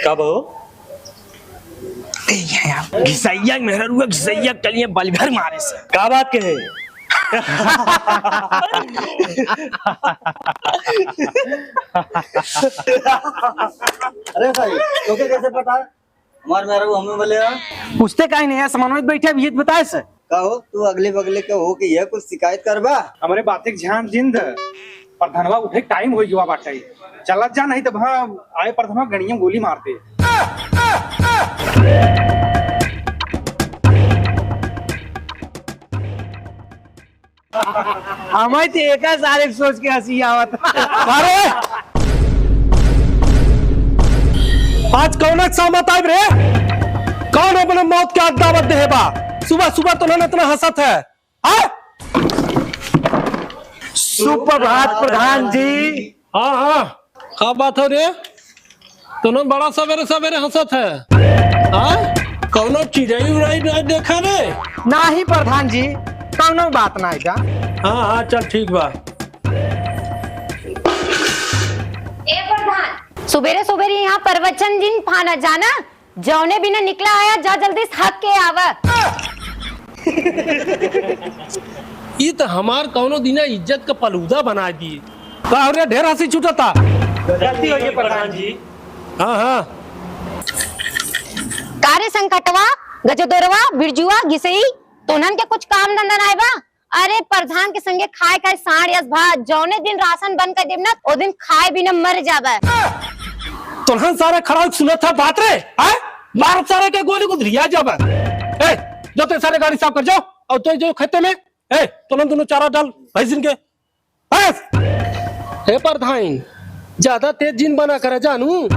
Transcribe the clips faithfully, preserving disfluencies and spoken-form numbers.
का बहो? ए, ये यार, घिसैया मेहररुआ, घिसैया के लिए बल भर मारे से। का बात के है? अरे भाई, तोके कैसे पता? हमार मेहररुआ हमें बोले, हाँ? पूछते काहे नहीं है, समन्वय बैठे, अब ये बताए से। का हो, तू अगले बगले के हो के यह कुछ शिकायत करबा? हमरे बात के ध्यान जिन द। प्रधानवा उठे टाइम हो गया बाटे। चलत जा, नहीं तो वहाँ आए प्रधानवा गणिया गोली मार दे। हमें तो एका सारे सोच के हंसी आवत। अरे! आज कौन सामत आइब रे? कौन अपने मौत के आग दावत देहे बा? सुबह सुबह तो इतना हंसत है। हाँ? सुप्रभात प्रधान जी। हाँ, हाँ, का बात हो रे? तूने बड़ा सवेरे सवेरे हंसत है, हाँ? कौनो चिड़ई उड़ई नहीं देखा रे? नाही प्रधान जी, कौनो बात नाही बा। हाँ, हाँ, चल ठीक बा। ए प्रधान, सुबेरे सुबेरे यहाँ प्रवचन जिन फाना जाना, जौने बिना निकला आया, जा जल्दी से हक के आवा। ई त हमार कौनो दिना इज्जत का पलूदा बनाइ दिए। का हो रे, ढेर हंसी छूटता? गलती हो गई प्रधान जी। हाँ, हाँ। का रे संकटवा, गजोदरवा, बिरजुआ, गिसई, तोहन के कुछ काम धंधा नाय बा? अरे प्रधान के संगे खाए खाए साँड़ यस भात, जौने दिन राशन बंद कर देब ना, ओ दिन खाए बिना मर जाबे। तोहन सारे खड़ा होके सुनत था बात रे, आय? मार सारे के गोली को धिरिया जाबे। ए, जो ते सारे गाड़ी साफ कर जाओ, और तो जो खेते में, ए, तोहन दोनों चारा डाल भैंसिन के। बस। हे प्रधान, ज्यादा तेज जिन बना करे जानू।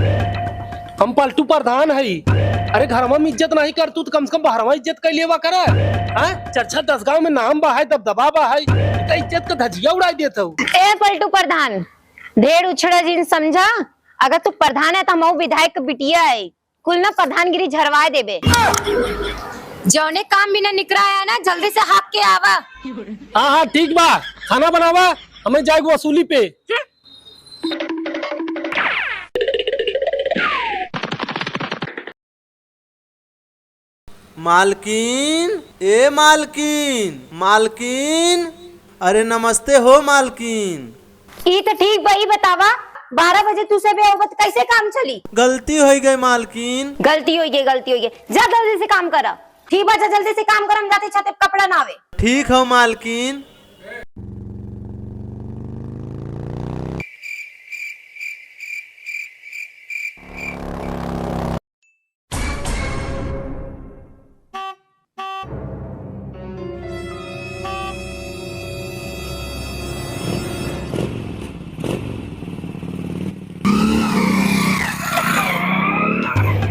हम पलटू प्रधान हई। अरे घरवा में इज्जत नहीं कर तू तो कम से कम बहरवा इज्जत कर लेवा करे। हाँ? चर्चा दस गांव में नाम बा है, दबदबा बा है। इतना इज्जत का धजिया उड़ाई देत हऊ। ए पलटू प्रधान, ढेर उछड़ा जिन समझा। अगर तू प्रधान है तो हम विधायक के बिटिया है। कुल ना प्रधानगिरी झरवाए देबे। जौने काम बिना निकरा आया ना, जल्दी से हाक के आवा। हाँ, हाँ, ठीक बा। खाना बनावा, हमें जाए वसूली पे। मालकिन, ए मालकिन, मालकिन, अरे नमस्ते हो मालकिन। ई त ठीक बा, ई बतावा, बारह बजे तू सबे औबत कैसे काम चली? गलती होइ गई मालकिन। गलती होइ गई, गलती होइ गई। जा जल्दी से काम करा। ठीक बा, जा जल्दी से काम करा, हम जाते छते कपड़ा ना आवे। ठीक हो मालकिन।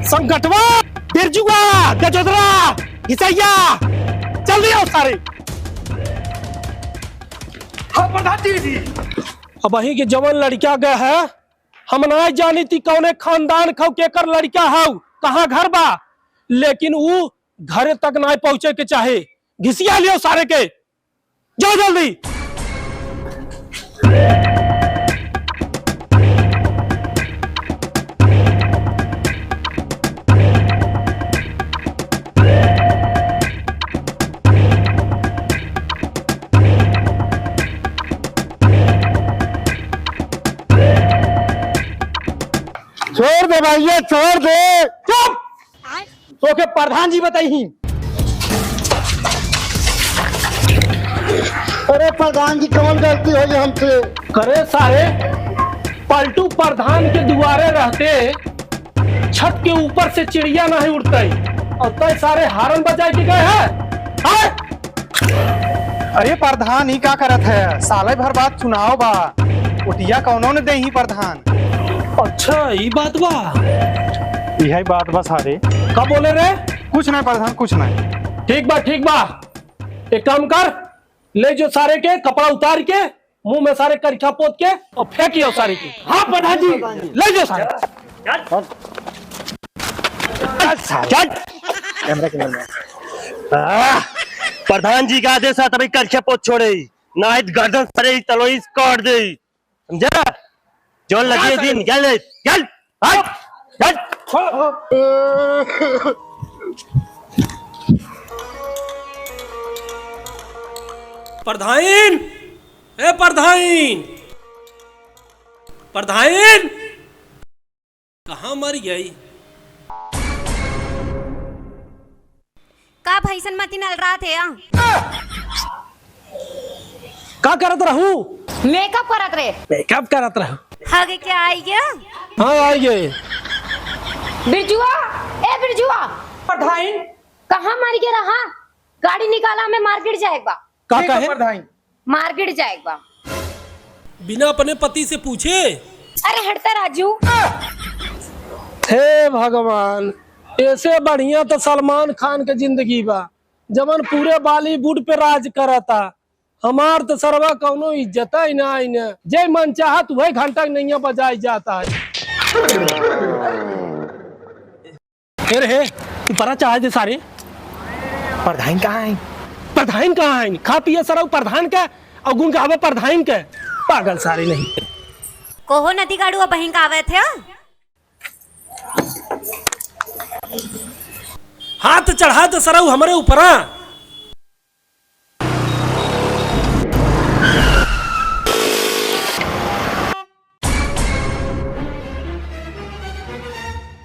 संकटवा, बिरजुआ, गजोदरा, घिसैया, जल्दी आओ सारे। हाँ, प्रधान जी। अबहीं के जवन लड़का गए है, हम नाय जानी ती कौने खानदान खौ, केकर लड़का हौ, कहाँ घर बा, लेकिन ऊ घरे तक नाय पहुँचे के चाहे। घिसिया लियो सारे के, जाओ जल्दी। छोड़ दे भैया, छोड़ दे। चुप! तोके प्रधान जी बताई ही। अरे प्रधान जी, कौन गलती होई हमसे? करे सारे, पलटू प्रधान के दुआरे रहते छत के ऊपर से चिड़िया नहीं उड़तई, और तय सारे हारन बजाए के गए है, हैं? अरे प्रधान, ई का करत है? साले भर बाद चुनाव बा, ओटिया कौनो ने देही प्रधान। अच्छा, ई बात बा। इहे बात बा सारे। का बोले रे? कुछ नहीं प्रधान, कुछ नहीं। ठीक बा, ठीक बा, एक काम कर, ले जो सारे के कपड़ा उतार के मुंह में सारे करिखा पोत के और फेंक लियो सारे के। हाँ प्रधान जी, ले जो सारे। चल। कैमरा के अंदर में। आह, प्रधान जी का आदेश है, तभी करिखा पोत छोड़े, नाहीं त गर्दन सारे तलोई काट दे, समझा? जोर लगी है जी, निकल रे, चल, हट, हट। प्रधाइन, ए प्रधाइन, प्रधाइन। कहाँ मर गई? का भैसन मती नल रहा थे, आ? का करत रहू? मेकअप करत रहे। मेकअप करत रहू? हगे क्या आई गया? हाँ, आई गए। बिरजुआ, ए बिरजुआ। प्रधाइन। कहाँ मर गया रहा? गाड़ी निकाला, हमें मार्केट जाए बा। का ठीक है, कहे? प्रधाइन। मार्केट जाए बा। बिना अपने पति से पूछे? अरे हटता राजू। हे भगवान, ऐसे बढ़िया तो सलमान खान के जिंदगी बा, जवन पूरे बॉलीवुड पे राज करता। हमार तो सरवा कौनो इज्जत ही ना आई न। जे मन चाहत वही घंटा नैया बजाई जाता है। ए रे, ऊपरा चढ़ाई दे सारे। प्रधान कहाँ है? प्रधान कहाँ है? खा पिए सरऊ प्रधान के और गुण गावे प्रधान के। पागल सारे नहीं। कोहो नदी गाड़ू अब बहिन का आवे थे? हाथ चढ़ा दे सरऊ हमरे ऊपरा।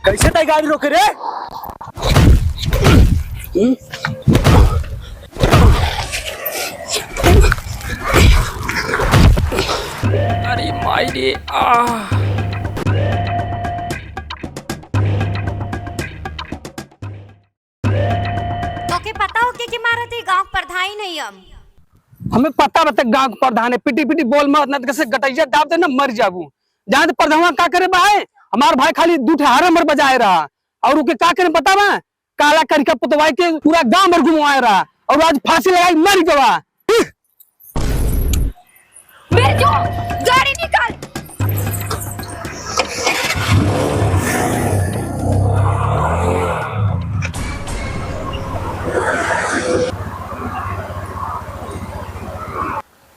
कैसे तय गाड़ी रोके रे? अरे माई रे, आ। तोके पता हो के, के मारत है? गांव के प्रधान है हम। हमें पता बा ते गांव के प्रधान है, पिटी पिटी बोल मत, ना तो कैसे गटैया दाब दे ना मर जाबू। जाने तो प्रधानवा का करे बा है? हमार भाई खाली दू ठे हारमर बजाए रहा और ओके का करे पता बा? काला करिका पुतवाई के पूरा गांव भर घुमवाए रहा और आज फांसी लगाई मर गवा। बिरजू, गाड़ी निकाल।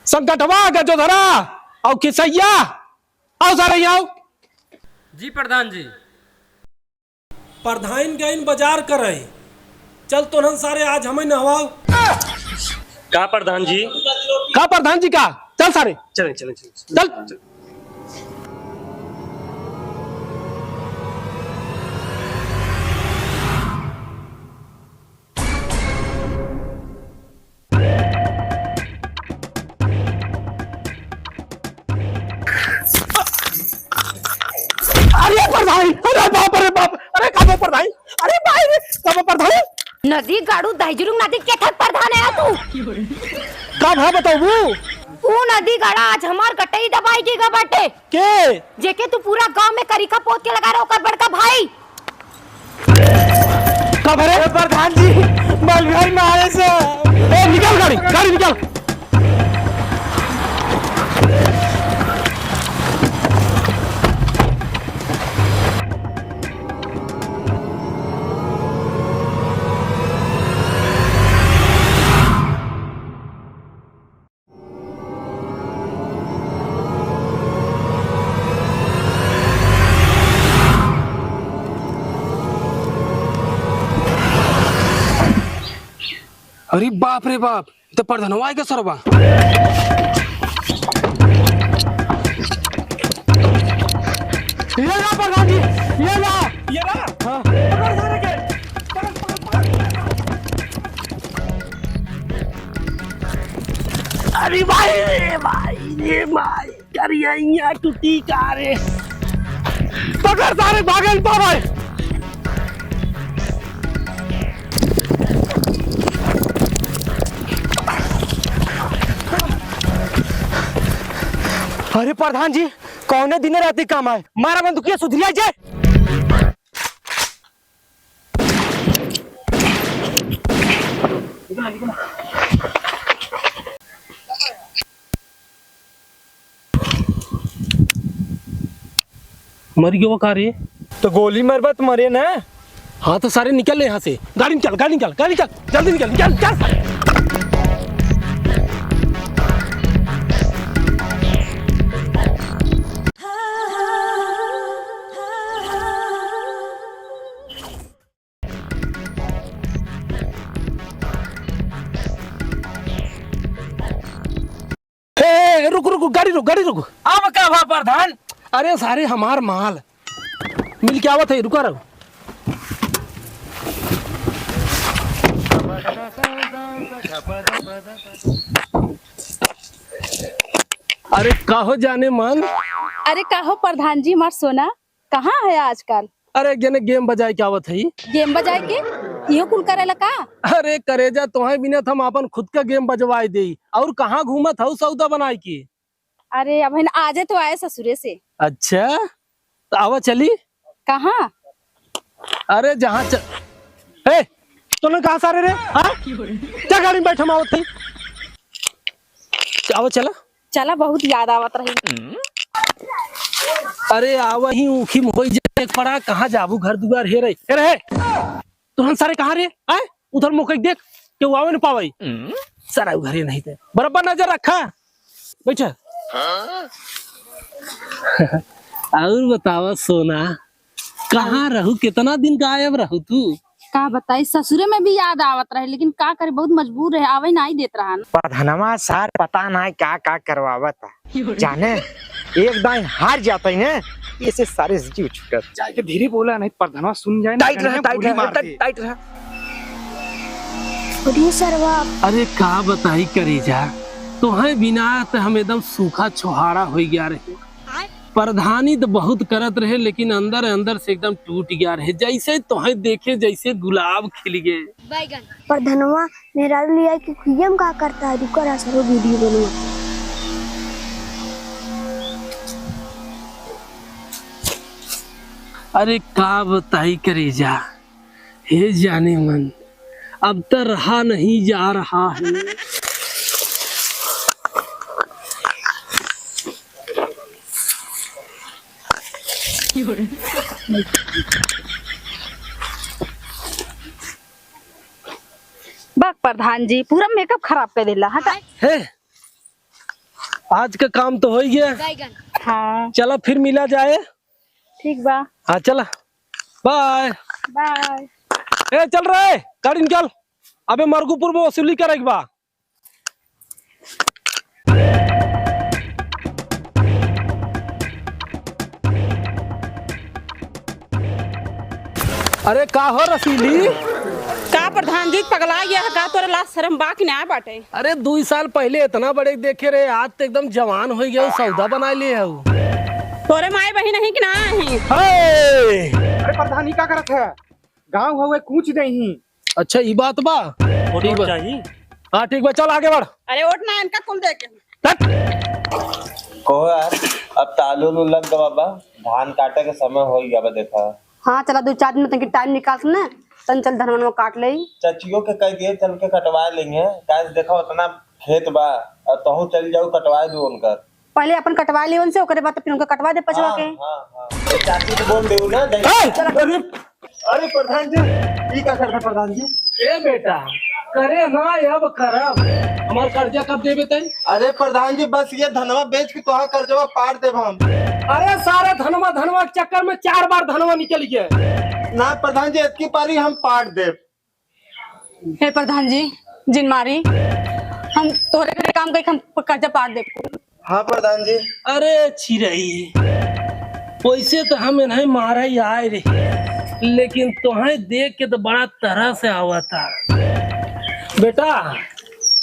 संकटवा गजोधरा और खिसैया, आओ सारे यहाँ आओ। जी प्रधान जी। प्रधान गइन बजार करे। चल तोहन सारे आज हमें नहवाओ। का प्रधान जी? का प्रधान जी का? चल सारे। चलें, चलें, चलें। चल। अरे प्रधान, अरे बाप रे बाप, अरे का बा प्रधान, अरे भाई रे, का बा प्रधान। नदी गाड़ू दहिजरुंग नदी के थक प्रधान है तू। का भा बताऊ? ऊ नदी गाड़ा आज हमार गटई दबाई के गा बाटे। के? जेके तू पूरा गांव में करिखा पोत के लगा रहा, ओकर बड़का भाई। का भरे? ए, प्रधान जी, बल भाई मारे से। ए, निकाल गाड़ी, गाड़ी निकाल। अरे बाप रे बाप, ई तो प्रधानवा आइगा सरवा। ये ला प्रधान जी, ये ला। ये ला? हाँ। पकड़ सारे के। पकड़, पकड़, पकड़। अरे भाई रे भाई रे भाई, करिया टूटी का रे। पकड़ सारे, भागल पावे। अरे प्रधान जी, कौने दिन राती काम आए, मारा बंदूकिया सुधरिया जाए। मर गयो का रे? तो गोली मरबा तो मरे ना। हाँ तो सारे निकल ले यहाँ से, गाड़ी निकाल, गाड़ी निकाल, गाड़ी निकाल, जल्दी निकाल, निकाल, निकाल सारे। रुक, गाड़ी रुक। अब का भा प्रधान? अरे सारे हमार माल मिल के आवत है, रुका रहो। अरे काहो जाने मन? अरे काहो प्रधान जी, हमार सोना कहाँ है आजकल? अरे एक जने गेम बजाए के आवत है। गेम बजाए के? इहो कुल करेला का? अरे करेजा, तोहे बिना त हम आपन खुद का गेम बजवाए देई। और कहाँ घूमत हऊ सौदा बनाए के? अरे, अबहिन आजे तो आए ससुरे से। अच्छा, तो आवा चली। कहाँ? अरे, जहाँ च-, ए, तूने कहाँ सारे रे? हाँ? क्या गाड़ी में बैठा मावत थी? आवा चला। चला, बहुत याद आवत रही। अरे, आवा ही ऊखी में होई जाए एक पड़ा, कहाँ जाबू घर दुआर हे रे? हे रे, तुहन सारे कहाँ रे? आए? उधर मुँह कइके देख, केहू आवे न पावे। सारा घरे नहीं थे। बराबर नजर रखा। बैठा। और बतावा सोना, कहाँ रहू? कितना दिन गायब रहू तू? का बताई, ससुरे में भी याद आवत रहे, लेकिन का करे, बहुत मजबूर रहे, आवे नाहीं देत रहन। प्रधनवा सार पता नाहीं का का करवावत है। जाने, एक दाईं हार जात ही ने, इसे सारे जीव छूटत। जाके धीरे बोला, नहीं प्रधनवा सुन जाए ना, टाइट रहा, कन्या टाइट पूरी रहा, मार टाइट, दे। टाइट रहा। छोड़िए सरवा। अरे का बताई करेजा, तोहे बिना त हम एकदम सूखा छोहाड़ा होइ गया रहे। प्रधानी त बहुत करत रहे, लेकिन अंदर अंदर से एकदम टूट गया रहे। जैसे तोहे देखे, जैसे गुलाब खिल गए। बैगन। प्रधनवा मेहरारू लिया के खुइया में का करता है? रुका रहा सरो वीडियो बनवा। अरे का बताई करेजा, हे जाने मन, अब त रहा नहीं जा रहा है। बक प्रधान जी, पूरा मेकअप खराब कर देला, हटा। हे, आज का काम तो होइ गया। हाँ। चला फिर मिला जाए। ठीक बा। हाँ चला, बाय। बाय। ए चल रे, गाड़ी निकाल। अबे मरगुपुर में वसूली करे के बा। अरे का हो रसीली? का प्रधान जी पगला गया है का? तोरे लाज शरम बा कि ना बाटे? अरे दुई साल पहिले इतना बड़े देखे रहे, आज त एकदम जवान होइ गया, सौदा बनाइ ले हऊ। तोरे माई बहिन अही कि ना अही? हे! अरे प्रधान, ई का करत है? गाँव हवे, कूच देही। अच्छा, ई बात बा। ठीक बा। हाँ, ठीक बा, चल आगे बढ़। अरे उठ ना, इनका कुल दे के। हट। कहो यार, अब त आलू उलू लग गवा बा, धान काटे के समय होइ गवा बा, देखा। हाँ, चला दो चार दिन में तनकी टाइम निकाल के ना, तन चल धनवनवा काट लेई। चचियो के कह दिए, चल के कटवा लेंगे, काहे से देखा उतना खेत बा, और तहूँ चल जाऊ, कटवा दू उनकर। पहले अपन कटवा ले उनसे, ओकरे बाद तो फिर उनका कटवा दे पछवा हाँ, के। हाँ, हाँ। तो चाची को बोल दे ना, ए! चला। अरे, अरे प्रधान जी, ई का करता प्रधान जी? ए बेटा, करे ना अब करब। हमार कर्जा कब देबे तई? अरे प्रधान जी, बस ये धनवा बेच के तोहार कर्जवा पाट देब हम। अरे सारे धनवा, धनवा के चक्कर में चार बार धनवा निकल गया। ना प्रधान जी, इतकी पारी हम पाट देब। हे प्रधान जी, जिन मारी, हम तोहरे घरे काम कइके हम कर्जा पाट देब। हाँ प्रधान जी। अरे चिरई, वैसे त हम इन्हें मारे ही आए रहे, लेकिन तोहें देख के त बड़ा तरह से आवता। बेटा,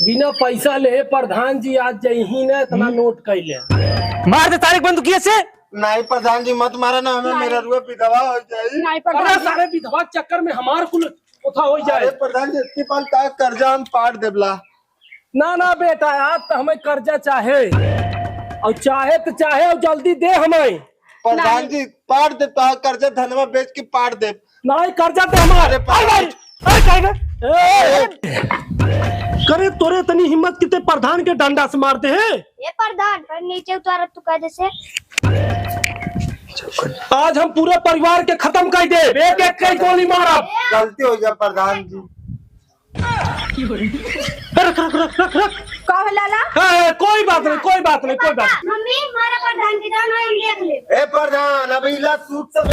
बिना पैसा लेहे प्रधान जी आज जइही ना, इतना हम्म। नोट कैले। मार दे तारिक बंदूकिया से। नहीं प्रधान जी, मत मारा ना हमें, नहीं। मेरा रुआ विधवा हो जाई। नहीं प्रधान अरे जी। सारे विधवा के चक्कर में हमार कुल उठा हो जाए। अरे प्रधान जी, इतनी बार का कर्जा हम पाट देबला। ना, ना बेटा, आज त हमें कर्जा चाहे। और चाहे त चाहे और जल्दी दे हमें। प्रधान नहीं। जी, पाट दे तो कर्जा धनवा बेच के पाट दे। नहीं, कर्जा दे हमारे। अरे प्रधान। अरे भाई, अरे कहे ना। ए, करे तोरे इतनी हिम्मत किते प्रधान के डंडा से मार दे है? ए प्रधान, पर नीचे उतारत तू कायदे से। आज हम पूरे परिवार के खत्म कर दे। एक एक के गोली मारब। गलती हो गया प्रधान जी। रख, रख, रख, रख, रख। का हो लाला? ए, ए, कोई बात नहीं, कोई बात नहीं, कोई बात नहीं। मम्मी, मारा प्रधान के जान हम देख ले। ए प्रधान, अभी इला सूट सब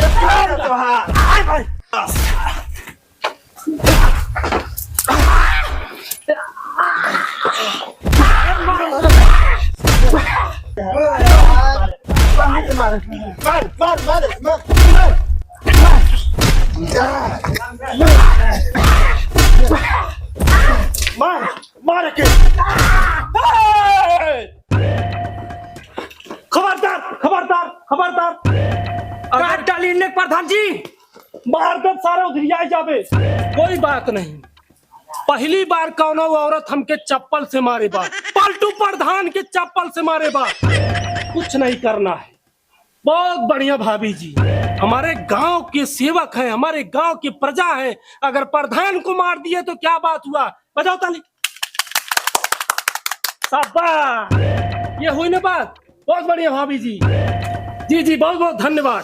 तोहार। आय भाई। मार, मार, मार, मार। मार, मार के। खबरदार, खबरदार, खबरदार। काट डाली इन्हें प्रधान जी। मार दे सारे उधरिया जाबे। कोई बात नहीं। पहली बार कौनो औरत हमके चप्पल से मारे बा, पलटू प्रधान के चप्पल से मारे बा। कुछ नहीं करना है। बहुत बढ़िया भाभी जी, हमारे गांव के सेवक हैं, हमारे गांव की प्रजा है। अगर प्रधान को मार दिए तो क्या बात हुआ? बजाओ ताली। शाबाश, ये हुई ना बात। बहुत बढ़िया भाभी जी, जी जी, बहुत बहुत धन्यवाद।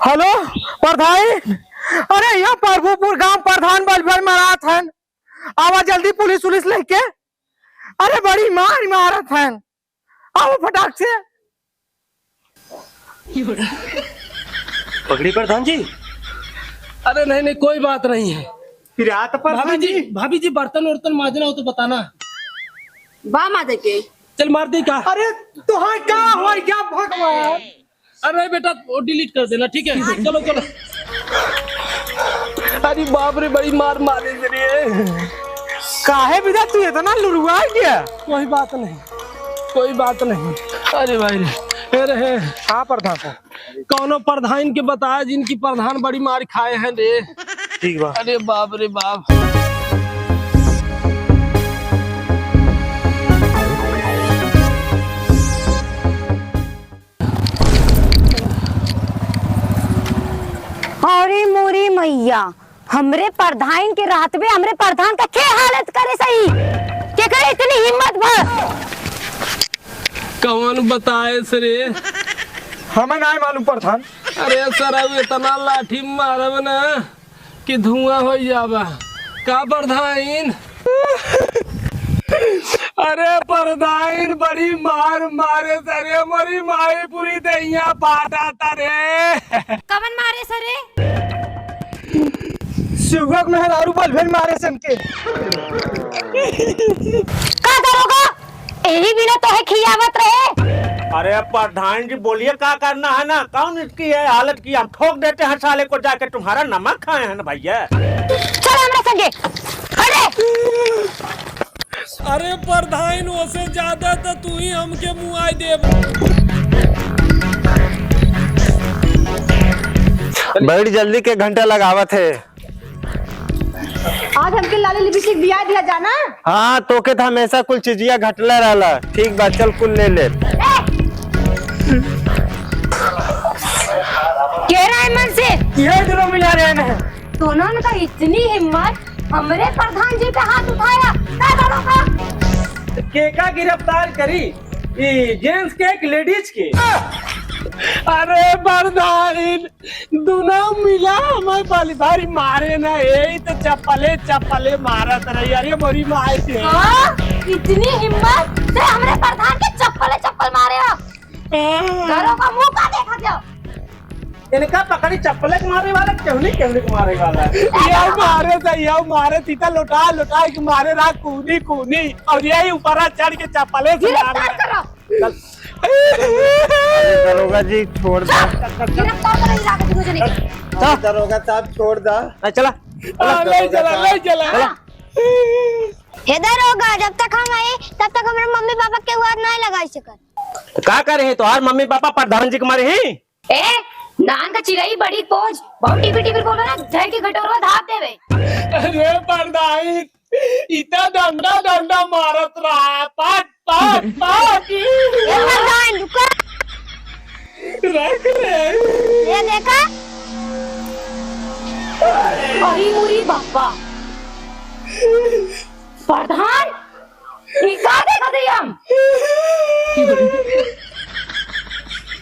हेलो प्रधान, अरे यहाँ प्रभुपुर गांव प्रधान बलभर मरात हन, आवा जल्दी पुलिस उलिस लेके। अरे बड़ी मार मारत हन, आवा फटाक से। पकड़ी प्रधान जी। अरे नहीं नहीं, कोई बात नहीं है। फिर आ तो प्रधान भाभी जी, जी। भाभी जी, बर्तन उर्तन माजना हो तो बताना। बा माजे के। चल मार दे का। अरे तुहार का हो गया भगवान? अरे बेटा, वो डिलीट कर देना, ठीक है? चलो चलो। अरे बाप रे, बड़ी मार मारे रे। काहे बेटा तू इतना लुरुआ गया? कोई बात नहीं, कोई बात नहीं। अरे भाई रे, ए रे, हे। हाँ प्रधान साहब। कौनो प्रधान के बताए जिनकी प्रधान बड़ी मार खाए हैं रे। ठीक बा। अरे बाप रे बाप। अरे मोरी मैया, हमरे प्रधान के रहत बे, हमरे प्रधान का के हालत करे सही? केकरे इतनी हिम्मत भर? कौन बताए सरे? हमें नाहीं मालूम प्रधान। अरे सर, अब इतना लाठी मारब ना कि धुआं हो जाबा। का प्रधान? अरे प्रधान, बड़ी मार मारे सरे, मोरी माई पूरी दहिया फाटा तरे। कवन मारे सरे? सुगक मेहरारू बलभेन मारे सन के। का दरोगा? यही बिना तो है खियावत रहे। अरे प्रधान जी, बोलिए, क्या करना है ना? कौन इसकी है हालत की? हम ठोक देते हैं साले को जाके, तुम्हारा नमक खाए हैं ना भैया। चल हमरा संगे। अरे! अरे प्रधान, ओसे ज्यादा तो तू ही हमके मुआई देब। बड़ी जल्दी के घंटा लगावत है। आज हमके लाली लिपस्टिक दिया दिया जाना। हाँ, तोके तो हमेशा कुल चीजिया घटला रहला। ठीक बा, चल कुल ले ले। ए! के रहा है मन से? ये दोनों मिला रहे हैं। दोनों का इतनी हिम्मत, हमरे प्रधान जी पे हाथ उठाया, का करोगा? के का गिरफ्तार करी? ई जेंट्स के कि लेडीज के? अरे प्रधान, दोनों मिला हमें बलभर मारे ना, यही तो चप्पले चप्पले मारत रही। अरे मोरी माई के। हाँ, इतनी हिम्मत से हमरे प्रधान के चप्पले चप्पल मारे हो। हाँ। घरों का मुंह का देखा जाओ। इनका पकड़ी चप्पले के मारे वाला, केहनी केहनी के मारे वाला। ये मारे तो, ये मारे तीता लोटा लोटा के मारे रहा, कूनी कूनी, और यही ऊपरा चढ़ के चप्पले से मारे। गिरफ्तार करो। चल। अरे दरोगा जी, छोड़ दो। गिरफ्तार करो, इलाके की मुझे नहीं। अरे दरोगा साहब, छोड़ दा। नहीं, चला। हाँ, ले चला, ले चला। चला। हे दरोगा, जब तक हम आए, तब तक हमारे मम्मी पापा के हाथ नहीं लगा सकत। तो का करे हैं तोहार मम्मी पापा प्रधान जी के मारे हैं? ए, नान का चिरई बड़ी पोंछ, बहुत टिपिर टिपिर बोलो ना, धर के घटोरवा धाप देवे। अरे प्रधान, इतना डंडा डंडा मारत रहा, पाट पाट पाट। ए प्रधान, रुको। रख रे। ये देखा। अरे मोरी बापा। प्रधान, ई का देखत हई हम?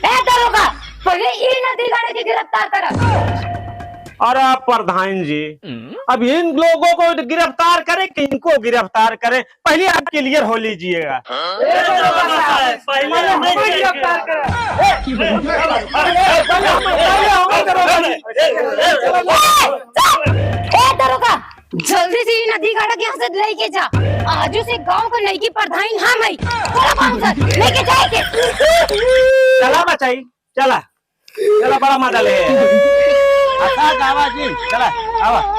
ए दरोगा, पहिले ई नदी गाड़े के गिरफ्तार कर। अरे प्रधान जी, अब इन लोगों को गिरफ्तार करें कि इनको गिरफ्तार करें, पहले आप क्लियर हो लीजिएगा। ए दरोगा साहब, पहले हमें गिरफ्तार करें। ए दरोगा, जल्दी से ई नदी गाड़ा के यहाँ से लेके जा। आजू से गांव क नईकी प्रधान हम हई। बोला बाबू सर, लेके जाए के। चला बचाई, चला, चला, बड़ा मजा ले। अच्छा, गावा जी, चला, आवा।